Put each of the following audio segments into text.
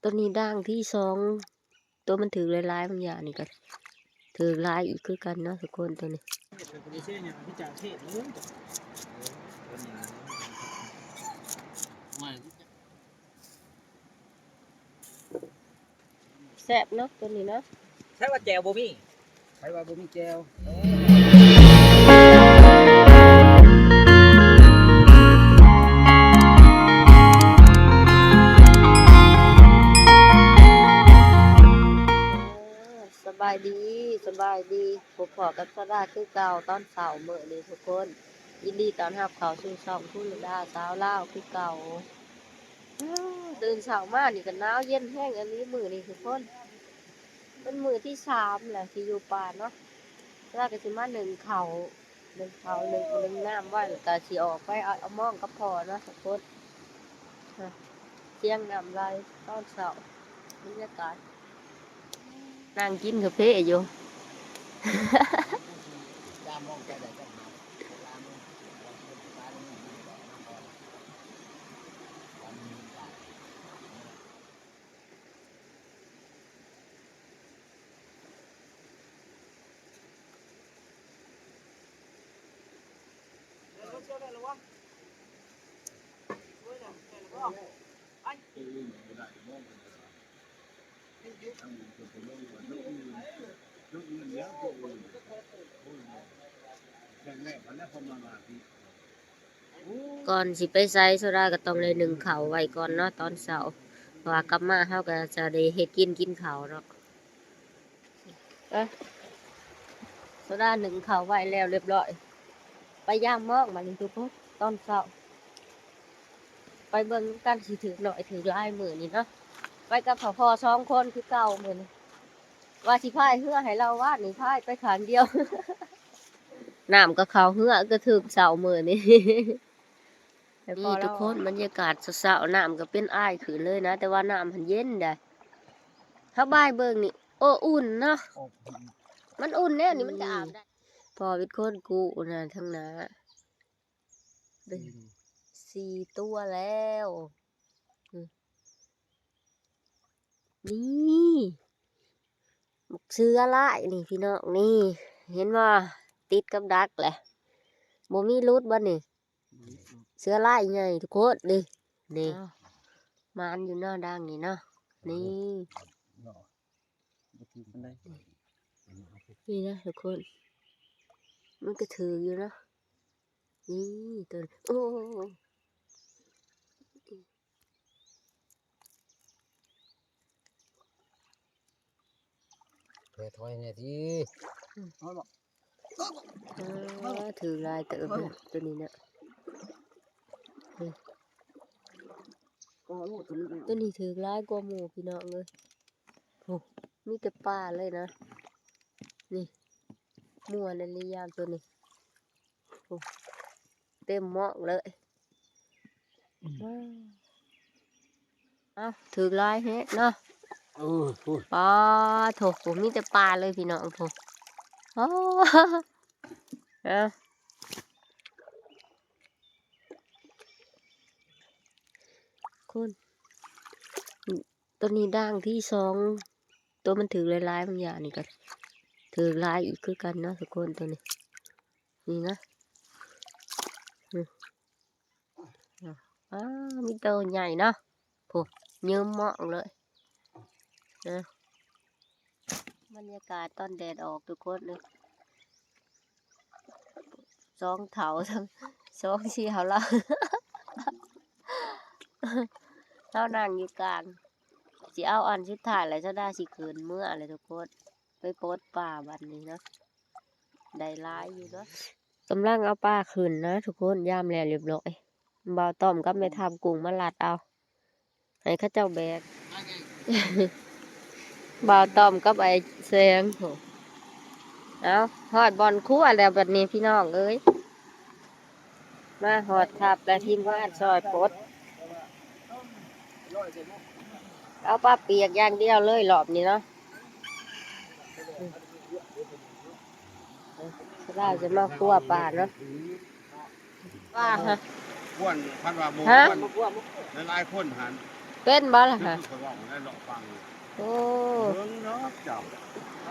ຕົວນີ້ດ່າງທີສອງ ຕົວມັນຖືກຫຼາຍໆ ບາງຢ່າງນີ້ກໍຖືກຫຼາຍອີກຄືກັນເນາະທຸກຄົນ ຕົວນີ້. ແຊບເນາະ ຕົວນີ້ເນາະ. ໃສວ່າແຈ່ວບໍ່ມີ? ໃຜວ່າບໍ່ມີແຈ່ວ? ສະບາຍດີ ສະບາຍດີ ພົບພໍ້ກັບສາວດາຄືເກົ່າຕອນເຊົ້າມື້ນີ້ທຸກຄົນ. ຍິນດີຕ້ອນຮັບເຂົ້າສູ່ຊ່ອງຄູລະດາສາວລາວຄືເກົ່າ. ຕື່ນເຊົ້າມານີ້ກໍໜາວເຢັນແຮງອີ່ຫຼີມື້ນີ້ທຸກຄົນ. ເປັນມື້ທີສາມແລ້ວທີ່ຢູ່ປ່າເນາະ. ລາວກໍຊິມາໜຶ້ງເຂົ້າ ໜຶ້ງເຂົ້າ ໜຶ້ງ ໜຶ້ງນ້ຳໄວ້ ແລ້ວກໍຊິອອກໄປເອົາ ເອົາມອງກັບພໍ່ເນາະທຸກຄົນ. ສຽງນ້ຳໄຫຼຕອນເຊົ້າ ບັນຍາກາດ ນັ່ງກິນກາເຟຢູ່. ກ່ອນຊິໄປໃສ ໂຊດາກໍຕ້ອງໄດ້ໜຶ້ງເຂົ້າໄວ້ກ່ອນເນາະຕອນເຊົ້າ ເພາະວ່າກັບມາເຮົາກໍຈະໄດ້ເຮັດກິນ ກິນເຂົ້າເນາະ. ເອີ ໂຊດາໜຶ້ງເຂົ້າໄວ້ແລ້ວລຽບຮ້ອຍ ໄປຢາມມອງບາດນີ້ທຸກຄົນ ຕອນເຊົ້າ ໄປເບິ່ງນຳກັນ ຊິຖືກໜ້ອຍຖືກຫຼາຍມື້ນີ້ເນາະ. ໄປກັບພໍ່ສອງຄົນຄືເກົ່າມື້ນີ້ ວ່າຊິພາຍເຮືອໃຫ້ລາວ ວານນີ້ພາຍໄປຂ້າງດຽວ ນ້ຳກໍເຂົ້າເຮືອ ກໍຖືກເຊົ້າມື້ນີ້. ນີ້ທຸກຄົນ ບັນຍາກາດເຊົ້າໆ ນ້ຳກໍເປັນອາຍຂຶ້ນເລີຍນະ ແຕ່ວ່ານ້ຳຫັ້ນເຢັນໃດ໋. ເຮົາບາຍເບິ່ງນີ້ ໂອ້ ອຸ່ນເນາະ ມັນອຸ່ນແນວນີ້ ມັນກໍອາບໄດ້. ພໍ່ເປັນຄົນກູ້ນະ ທາງໜ້າ ສີ່ຕົວແລ້ວ. ນີ້ ບັກເສືອລາຍນີ້ພີ່ນ້ອງ ນີ້ ເຫັນບໍ່ ຕິດກັບດັກແຫຼະ ບໍ່ມີຫຼຸດບໍ່ນີ້. ເສືອລາຍໃຫຍ່ທຸກຄົນ ນີ້ ນີ້ ອ້າວ ໝານຢູ່ເນາະ ດ່າງນີ້ເນາະ ນີ້ ບໍ່ຖືກປານໃດ ນີ້ນະທຸກຄົນ ມັນກໍຖືກຢູ່ເນາະ ນີ້ ຕົວ ໂອ້ ແມ່ຖອຍແດ່ຕິ ອືມ ເອີ ຖືກຫຼາຍເຕີບເນາະ ໂຕນີ້ເນາະ ນີ້ ໂຕນີ້ຖືກຫຼາຍກວ່າໝູ່ພີ່ນ້ອງເອີຍ ໂອ້ ມີແຕ່ປາເລີຍນະ ນີ້ ມ່ວນອີ່ຫຼີຍາມໂຕນີ້ ໂອ້ ເຕັມໝອກເລີຍ ອືມ ວ້າວ ເອົ້າ ຖືກຫຼາຍແຮງເນາະ ເອີ ໂອ້ຍ ປາໂທ້ ມີແຕ່ປາເລີຍພີ່ນ້ອງ ໂອ້ ເອົ້າ ຄຸນ ຕົວນີ້ດ່າງທີສອງ ຕົວມັນຖືກຫຼາຍໆ ບາງຢ່າງນີ້ກໍຖືກຫຼາຍອີກຄືກັນເນາະທຸກຄົນ ຕົວນີ້ ນີ້ນະ ອືມ ອ້າວ ມີໂຕໃຫຍ່ເນາະ ໂອ້ ຍືມມອງເລີຍ ເອີ ບັນຍາກາດຕອນແດດອອກທຸກຄົນເອີຍ ສອງເຖົ້າ ສອງສ່ຽວລາວ ເຮົານັ່ງຢູ່ກາງ ຊິເອົາອັນສຸດທ້າຍແລ້ວ ສາວດາຊິຂຶ້ນເມືອແລ້ວທຸກຄົນ ໄປປົດປາບັດນີ້ເນາະ ໄດ້ຫຼາຍຢູ່ເນາະ ກຳລັງເອົາປາຂຶ້ນນະທຸກຄົນ ຢາມແລ້ວລຽບຮ້ອຍ ບ່າວຕ້ອມກັບແມ່ທັບກຸ້ງມາລັດເອົາ ໃຫ້ເຂົາເຈົ້າແບກ ບ່າວຕ້ອມກັບອ້າຍແສງ ໂອ້ ເອົາ ຮອດບ່ອນຄົວແລ້ວບັດນີ້ພີ່ນ້ອງເອີຍ ມາຮອດຄັບແລ້ວ ທີມງານຊ່ອຍປົດ ເອົາປາປຽກຢ່າງດຽວເລີຍລອບນີ້ເນາະ ລາວຈະມາຄົວປາເນາະ ວ່າ ຄວນ ຄັນວ່າໝູ່ ຮະ ຄວນຫຼາຍໆຄົນຫັ້ນ ເປັນບໍ່ລະຄະ? ໂອ້ ເບິ່ງເນາະເຈົ້າ ໂອ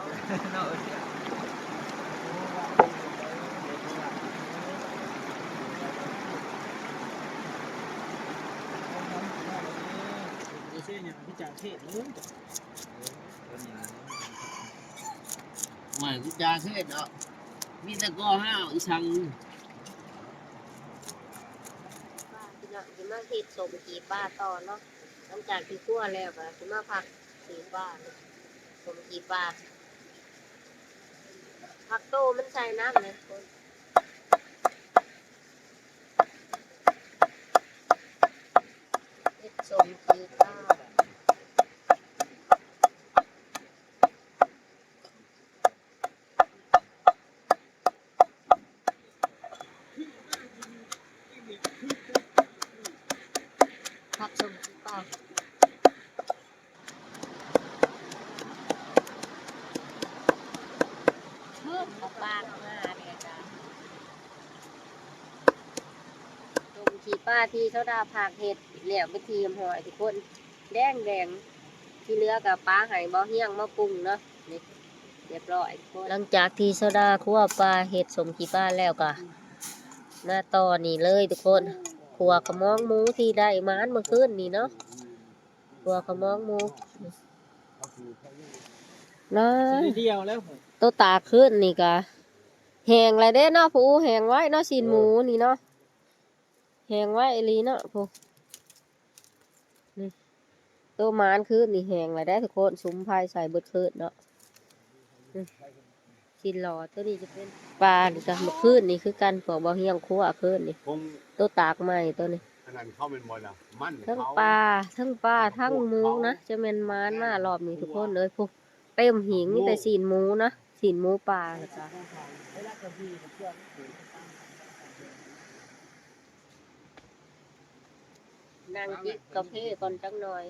້ຍ ຈາເທດເນາະ ມີແຕ່ກໍຫ້າວອີສັງ. ພີ່ນ້ອງ ຊິມາເຮັດສົ້ມຂີ້ປາຕໍ່ເນາະ. ຫຼັງຈາກທີ່ຄົ່ວແລ້ວກໍຊິມາພັກຂີ້ປາເນາະ ສົ້ມຂີ້ປາ ພັກໂຕມັນໃສ່ນ້ຳເລີຍ. ເຮັດສົ້ມຂີ້ປາ ຜັກສົ້ມຂີ້ປາ ເອີ ເອົາປາເຂົ້າມາແດ່ຈ້າ. ຕົ້ມຂີ້ປາທີ່ໂຊດາພາກເຮັດແລ້ວເປັນທີ່ຮຽບຮ້ອຍທຸກຄົນ ແດງໆ ທີ່ເຫຼືອກໍປາໃຫ້ບ່າວຮຽງມາປຸງເນາະ. ນີ້ ຮຽບຮ້ອຍທຸກຄົນ ຫຼັງຈາກທີ່ໂຊດາຄົ່ວປາ ເຮັດສົ້ມຂີ້ປາແລ້ວກໍມາຕໍ່ນີ້ເລີຍທຸກຄົນ ຂົ້ວຂະມອງໝູທີ່ໄດ້ມານເມື່ອຄືນນີ້ເນາະ ຂົ້ວຂະມອງໝູ ນາ ດຽວແລ້ວ ໂຕຕາກຄືນນີ້ກະແຫ້ງແລ້ວເດ້ເນາະ ຜູ້ແຫ້ງໄວ້ເນາະ ຊີ້ນໝູນີ້ເນາະ ແຫ້ງໄວ້ອີ່ຫຼີເນາະ ຜູ້ ນີ້ ໂຕມານຄືນນີ້ແຫ້ງແລ້ວເດ້ທຸກຄົນ ສຸມໄຟໃສ່ເບິດຄືນເນາະ. ຊີ້ນຫຼໍ້ ໂຕນີ້ຈະເປັນ ປານີ້ກະເມື່ອຄືນນີ້ຄືກັນ ພວກບ່າວຮຽງຄົ່ວຄືນນີ້ ໂຕຕາກໃໝ່ໂຕນີ້ ອັນນັ້ນເຂົາແມ່ນບໍ່ລະ ມັນ ເທິງປາ ເທິງປາ ເຂົາ ເທິງໝູນະ ເຂົາ ຈະແມ່ນມານມາລອບນີ້ທຸກຄົນເອີຍ ພຸ້ນ ເຕັມຫີງມີແຕ່ຊີ້ນໝູນະ ຊີ້ນໝູປາ ແລ້ວກະ ນັ່ງຈິບກາເຟກ່ອນຈັກໜ່ອຍ.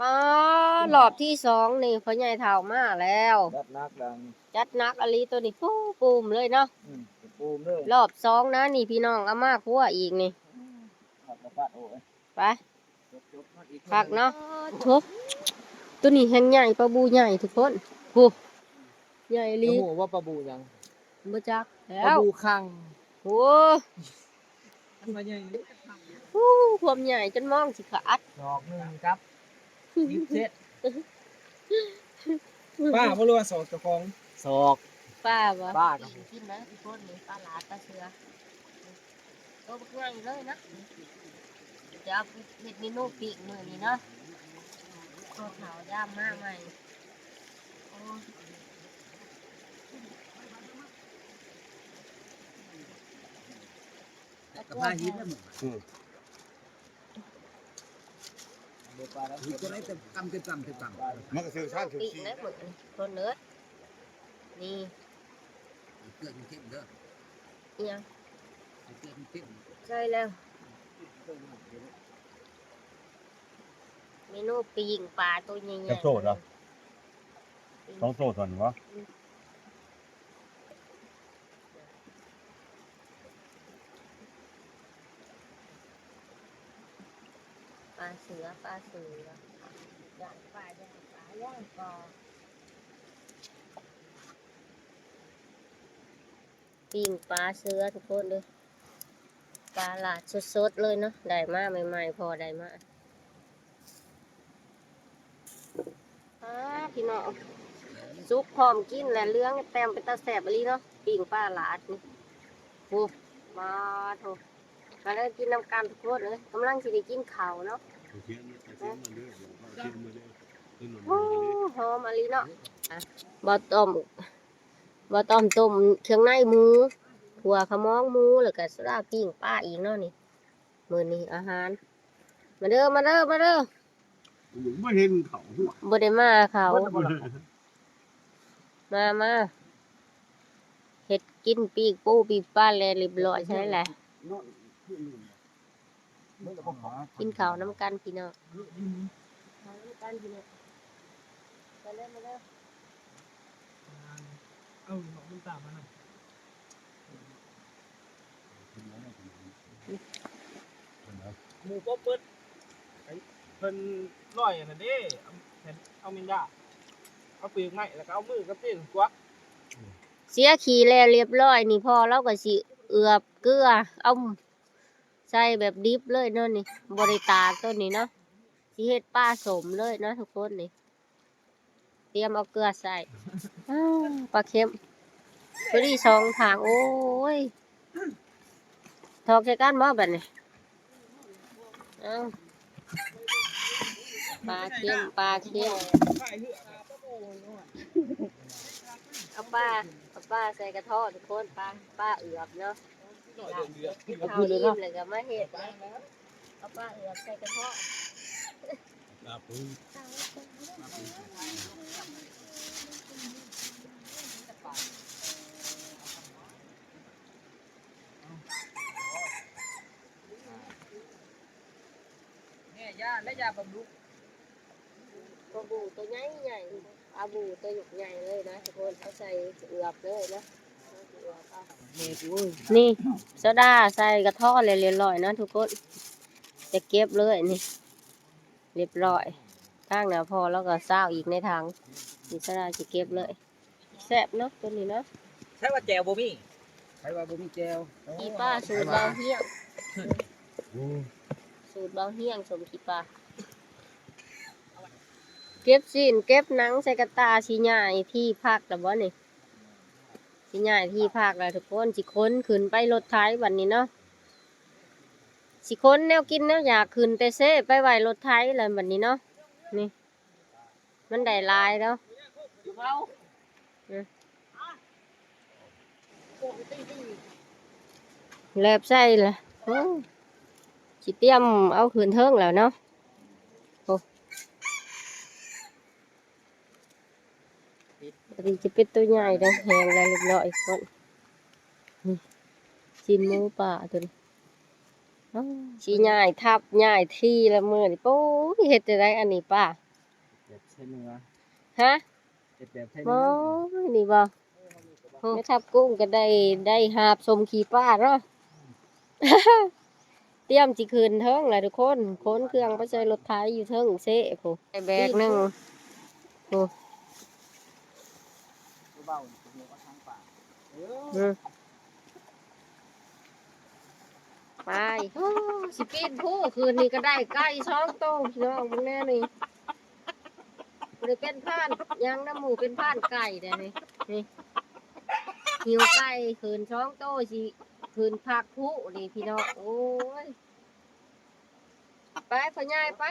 ມາ ຮອບທີສອງນີ້ ພໍ່ໃຫຍ່ເຖົ້າມາແລ້ວ ຈັດໜັກແລ້ວ ຈັດໜັກອີ່ຫຼີໂຕນີ້ ປູມເລີຍເນາະ ອືມ ປູມເລີຍ ຮອບສອງນະນີ້ ພີ່ນ້ອງເອົາມາຄົ່ວອີກນີ້ ອືມ ໄປ ຄັກເນາະ ໂທ້ ໂຕນີ້ແຮງໃຫຍ່ ປາບູໃຫຍ່ທຸກຄົນ ໂອ້ ໃຫຍ່ອີ່ຫຼີ ຮູ້ວ່າປາບູຫຍັງ ບໍ່ຈັກແລ້ວ ປາບູຄັງ ໂອ້ ໂອ້ ຄວາມໃຫຍ່ຈົນມອງຊິຂາດ ດອກໜຶ່ງກັບ ສິບເຊັນ ປາບໍ່ຮູ້ວ່າສອກເຈົ້າຂອງ ສອກ ປາບໍ່ ປາກໍ ກິນນະທຸກຄົນນີ້ ປາຫຼາດ ປາເສືອ ໂຕບັກໃຫຍ່ເລີຍນະ ຈະເຮັດເມນູປີ້ງມື້ນີ້ເນາະ ໂຕເຖົ້າຢາມມາໃໝ່ ໂອ້ຍ ກະພາຫິບແລ້ວ ອືມ ມີຕົວໃດເຕັມກຳ ເຕັມກຳ ເຕັມກຳ ມັນກໍຖືກຊານຖືກ ປີ້ງ ສີ່ ໄດ້ໝົດ ຄົນເອີຍ ນີ້ ເກືອເຂັ້ມໆເດີ ອີຫຍັງ ເກືອເຂັ້ມໆ ໃສ່ແລ້ວ ເມນູປີ້ງປາໂຕໃຫຍ່ໆ ຈັກໂຕນະ ສອງໂຕເທົ່ານັ້ນຫວາ ອືມ ປາເສືອ ປາເສືອ ຢ້ານປາ ຢ້ານປາ ຢ້ານກອງ ປີ້ງປາເສືອທຸກຄົນເດີ ປາຫຼາດສົດໆເລີຍເນາະ ໄດ້ມາໃໝ່ໆ ພໍໄດ້ມາ ອ່າ ພີ່ນ້ອງ ສຸກພ້ອມກິນແລ້ວ ເຫຼືອງແຕ້ມ ເປັນຕາແຊບອີ່ຫຼີເນາະ ປີ້ງປາຫຼາດນີ້ ໂອ້ ມາໂທ້ ມາເດີ ກິນນຳກັນທຸກຄົນເອີຍ ກຳລັງຊິໄດ້ກິນເຂົ້າເນາະ ໂອ້ ຫອມອີ່ຫຼີເນາະ ອ່ະ ບໍ່ຕ້ອມ ບໍ່ຕ້ອມຕົ້ມເຄື່ອງໃນໝູ ຂົ້ວຂະມອງໝູ ແລ້ວກະສະລາປີ້ງປາອີກເນາະນີ້ ມື້ນີ້ອາຫານ ມາເດີ ມາເດີ ມາເດີ ບໍ່ເຫັນເຂົາ ບໍ່ໄດ້ມາເຂົາ ມາ ມາ ເຮັດກິນ ປີ້ງປູປີ້ງປາແລ້ວຮຽບຮ້ອຍໃຊ່ແຫຼະ ກິນເຂົ້ານຳກັນພີ່ນ້ອງ ກິນເຂົ້ານຳກັນພີ່ນ້ອງ ມາເດີ ມາເດີ. ໝູ່ປົບເບິດ ເພິ່ນລ້ອຍອັນນັ້ນເດ້ ເອົາແມ່ນຢາ ເອົາປີກໄມ້ ແລ້ວກໍເອົາມືກັບຕີນກວັກ ເສຍຂີ້ແລ້ວລຽບລ້ອຍນີ້ ພໍ່ລາວກໍຊິເອືອບເກືອ ເອົາໃສ່ແບບດິບເລີຍເນາະນີ້ ບໍ່ໄດ້ຕາກໂຕນີ້ເນາະ ຊິເຮັດປາສົ້ມເລີຍເນາະທຸກຄົນນີ້. ຕຽມເອົາເກືອໃສ່ ອ້າ ປາເຄັມ ພໍດີສອງຖັງ ໂອ້ຍ ຖອກໃສ່ກັນບໍ່ບັດນີ້ ເອົາ ປາເຄັມ ປາເຄັມ ເອົາປາ ເອົາປາໃສ່ກະເທາະທຸກຄົນ ປາ ປາເອືອບເນາະ ກິນເຂົ້າອີ່ມແລ້ວກໍມາເຮັດ ເອົາປາເອືອບໃສ່ກະເທາະ. ແມ່ຢາ ແລະຢາບຳລຸງ ປາບູໂຕໃຫຍ່ໆ ປາບູໂຕໃຫຍ່ເລີຍນະທຸກຄົນ ເອົາໃສ່ເອືອບເລີຍນະ ເອົາໃສ່ເອືອບເອົາ ນີ້ ໂຊດາໃສ່ກະເທາະແລ້ວລຽບລ້ອຍນະທຸກຄົນ ຈະເກັບເລີຍນີ້ ລຽບລ້ອຍ ທາງໜ້າພໍ່ລາວກໍຊາວອີກໃນຖັງ ນີ້ໂຊດາຊິເກັບເລີຍ ແຊບເນາະ ໂຕນີ້ເນາະ ໃສ່ວ່າແຈ່ວບໍ່ມີ ໃສ່ວ່າບໍ່ມີແຈ່ວ ຂີ້ປາສູດເບົາຮຽງ ສູດເບົາຮຽງ ສົ້ມຂີ້ປາ ເກັບຊີ້ນເກັບໜັງໃສ່ກະຕ່າ ຊິຍ້າຍທີ່ພັກແລ້ວບໍ່ນີ້ ຊິຍ້າຍທີ່ພັກແລ້ວທຸກຄົນ ຊິຂົນຂຶ້ນໄປລົດໄຖບັດນີ້ເນາະ ຊິຂົນແນວກິນແນວຢາກຂຶ້ນແຕ່ເຊ ໄປໄວ້ລົດໄຖແລ້ວບັດນີ້ເນາະ ນີ້ ມັນໄດ້ຫຼາຍເນາະ ແລບໃສ່ລະ ໂອ້ ຊິຕຽມເອົາຂຶ້ນເທິງແລ້ວເນາະ ໂອ້ ອັນນີ້ຈະເປັນໂຕໃຫຍ່ໄດ໋ ແຫ້ງແລ້ວລຽບລ້ອຍ ນີ້ ຊີ້ນໝູປາໂຕນີ້ ຊິຍ້າຍທັບຍ້າຍທີ່ລະມື້ນີ້ ໂອ້ຍ ເຮັດຈັ່ງໃດອັນນີ້ປ້າ ແບບໄທເໜືອ ຮະ ເຮັດແບບໄທເໜືອ ໂອ້ຍ ນີ້ບໍ່ ແມ່ທັບກຸ້ງກໍໄດ້ ໄດ້ຫາບສົ້ມຂີ້ປາເນາະ ຕຽມຊິຂຶ້ນເທິງແລ້ວທຸກຄົນ ຂົນເຄື່ອງໄປໃສ່ລົດໄຖຢູ່ເທິງເຊພຸ້ນ ໄດ້ແບກໜຶ່ງ ໂອ້ ໄປ ໂອ້ ຊິປີນພູຂຶ້ນນີ້ກໍໄດ້ໄກ່ສອງໂຕ ພີ່ນ້ອງເບິ່ງແນ່ນີ້ ບໍ່ໄດ້ເປັນພານຫຍັງນຳໝູ່ ເປັນພານໄກ່ແດ່ນີ້ ນີ້ ຫິ້ວໄກ່ຂຶ້ນສອງໂຕ ຊິຂຶ້ນພັກພູນີ້ ພີ່ນ້ອງ ໂອ້ຍ ໄປພໍ່ໃຫຍ່ໄປ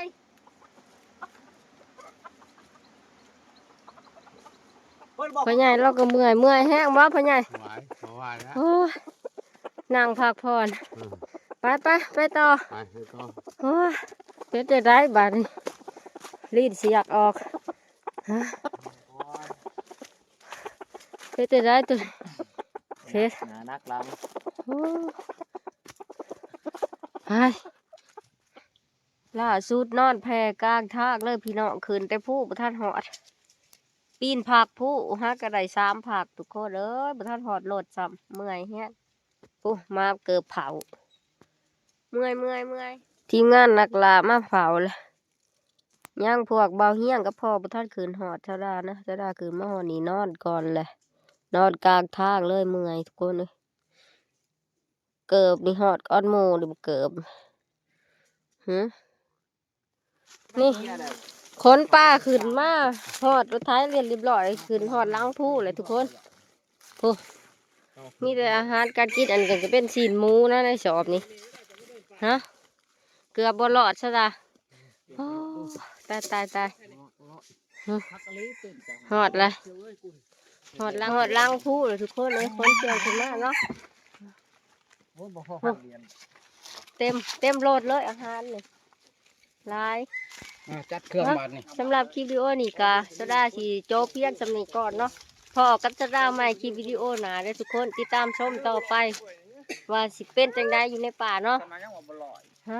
ພໍ່ໃຫຍ່ລາວກໍເມື່ອຍ ເມື່ອຍແຮງບໍ່ພໍ່ໃຫຍ່ ຫວາຍ ບໍ່ຫວາຍແລ້ວ ໂອ້ຍ ນັ່ງພັກຜ່ອນ ອືມ ໄປ ໄປ ໄປຕໍ່ ໄປ ໄປຕໍ່ ໂອ້ຍ ເຮັດຈັ່ງໃດບາດນີ້ ລີ້ນຊິຢາກອອກ ຮະ ເຮັດຈັ່ງໃດໂຕ ເຮັດ ໜາໜັກຫຼັງ ໂອ້ ໄປ ລ່າສຸດນອນແຜ່ກາງທາງເລີຍພີ່ນ້ອງ ຂຶ້ນແຕ່ພູບໍ່ທັນຮອດ ປີນພັກພູຫາກະໄດ້ສາມພັກທຸກຄົນເອີຍ ບໍ່ທັນຮອດລົດຊ້ຳ ເມື່ອຍແຮງ ໂອ້ ມາເກີບເຜົາ ເມື່ອຍ ເມື່ອຍ ເມື່ອຍ ທີມງານນັກລ່າມາເຝົ້າແລ້ວ ຍັງພວກບ່າວຮຽງກັບພໍ່ບໍ່ທັນຂຶ້ນຮອດຊາວດານະ ຊາວດາຂຶ້ນມາຮອດນີ້ນອນກ່ອນແຫຼະ ນອນກາງທາງເລີຍ ເມື່ອຍທຸກຄົນເອີຍ ເກີບນີ້ຮອດກ່ອນໝູ່ນີ້ບໍ່ເກີບ ຫື ນີ້ ຂົນປາຂຶ້ນມາຮອດລົດໄຖລຽບລ້ອຍ ຂຶ້ນຮອດຫຼັງພູແລ້ວທຸກຄົນ ໂອ້ ມີແຕ່ອາຫານການກິນ ອັນນີ້ກໍຈະເປັນຊີ້ນໝູນະ ໃນສອບນີ້ ຮະ ເກືອບບໍ່ລອດຊະລະ ໂອ້ ຕາຍ ຕາຍ ຕາຍ ຮອດລະ ຮອດຫຼັງ ຮອດຫຼັງພູແລ້ວທຸກຄົນເອີຍ ຂົນເຄື່ອງຂຶ້ນມາເນາະ ໂອ້ ເຕັມ ເຕັມລົດເລີຍອາຫານນີ້ ຫຼາຍ ອ່າ ຈັດເຄື່ອງບາດນີ້ ສຳລັບຄລິບວິດີໂອນີ້ກະຊາວດາຊິຈົບພຽງສ່ຳນີ້ກ່ອນເນາະ ພໍ້ກັບຊາວດາໃໝ່ຄລິບວິດີໂອໜ້າເດີທຸກຄົນ ຕິດຕາມຊົມຕໍ່ໄປ ວ່າຊິເປັນຈັ່ງໃດຢູ່ໃນປ່າເນາະ ຮະ